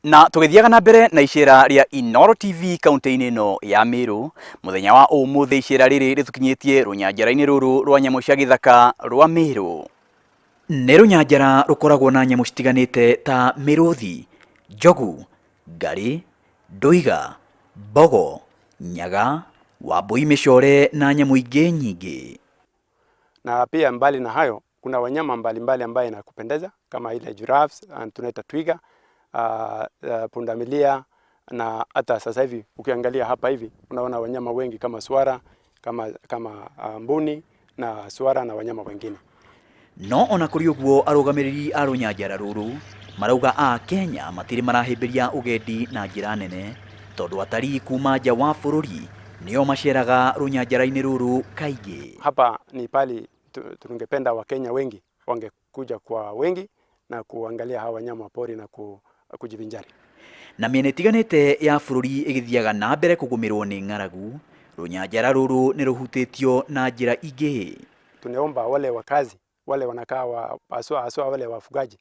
Na tũgĩthiaga na mbere na icera rĩa Inooro TV kaunti-inĩ ĩno ya Meru, mũthenya wa ũmũthĩ icera rĩrĩ rĩtũkinyĩtie rũnyanjara-inĩ rũrũ rwa nyamũ cia gĩthaka rwa Meru. Nĩ rũnyanjara rũkoragwo na nyamũ citiganĩte ta mĩrũthi, njogu, ngarĩ, ndũiga, mbogo, nyaga, wambũi mĩcore na nyamũ ingĩ nyingĩ. Na pia mbali na hayo kuna wanyama mbalimbali ambayo inakupendeza kama ile giraffes and tunaita twiga, pundamilia na hata sasa hivi ukiangalia hapa hivi unaona wanyama wengi kama swara, kama mbuni na swara na wanyama wengine. No ona kũrĩ ũguo, arũgamĩrĩri a rũnyanjara rũrũ marauga a Kenya matirĩ marahĩmbĩria ũgendi na njĩra nene tondũ atarii kuma nja wa bũrũri nĩo maceraga rũnyanjara-inĩ rũrũ kaingĩ. Hapa ni pali tungependa Wakenya wengi wangekuja kwa wengi na kuangalia hawa wanyama wa pori na kujivinjari. Na mĩena ĩtiganĩte ya bũrũri ĩgĩthiaga na mbere kũgũmĩrwo nĩ ng'aragu, rũnyanjara rũrũ nĩ rũhutĩtio na njĩra ingĩ. Tunaomba wale wakazi wale wanakaa wa, haswa haswa wale wafugaji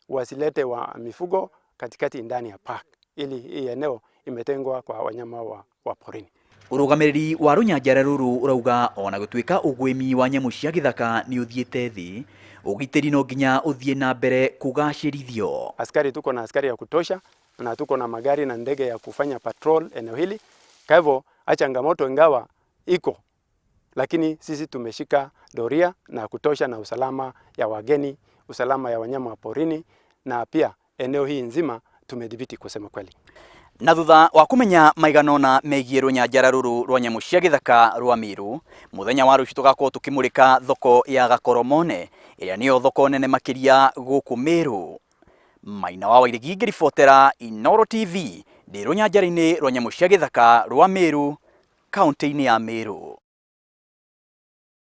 wasilete wa mifugo katikati ndani ya park, ili hii eneo imetengwa kwa wanyama wa porini. Ũrũgamĩrĩri wa rũnyanjara rũrũ ũrauga ona gũtuĩka ũguĩmi wa nyamũ cia gĩthaka nĩ ũthiĩte thĩ, ũgitĩri no nginya ũthiĩ na mbere kũgacĩrithio. Askari, tuko na askari ya kutosha na tuko na magari na ndege ya kufanya patrol eneo hili. Kwa hivyo changamoto ingawa iko, lakini sisi tumeshika doria na kutosha na usalama ya wageni, usalama ya wanyama wa porini na pia eneo hii nzima tumedhibiti kusema kweli. Na thutha wa kũmenya maigana ũna megiĩ rũnyanjara rũrũ rwa nyamũ cia gĩthaka rwa Meru, mũthenya wa rũciũ tũgakorwo tũkĩmũrĩka thoko ya Gakoromone ĩrĩa nĩyo thoko nene makĩria gũkũ Meru. Maina wa Wairegi ngĩribotera Inooro TV ndĩ rũnyanjara-inĩ rwa nyamũ cia gĩthaka rwa Meru, kaunti-inĩ ya Meru.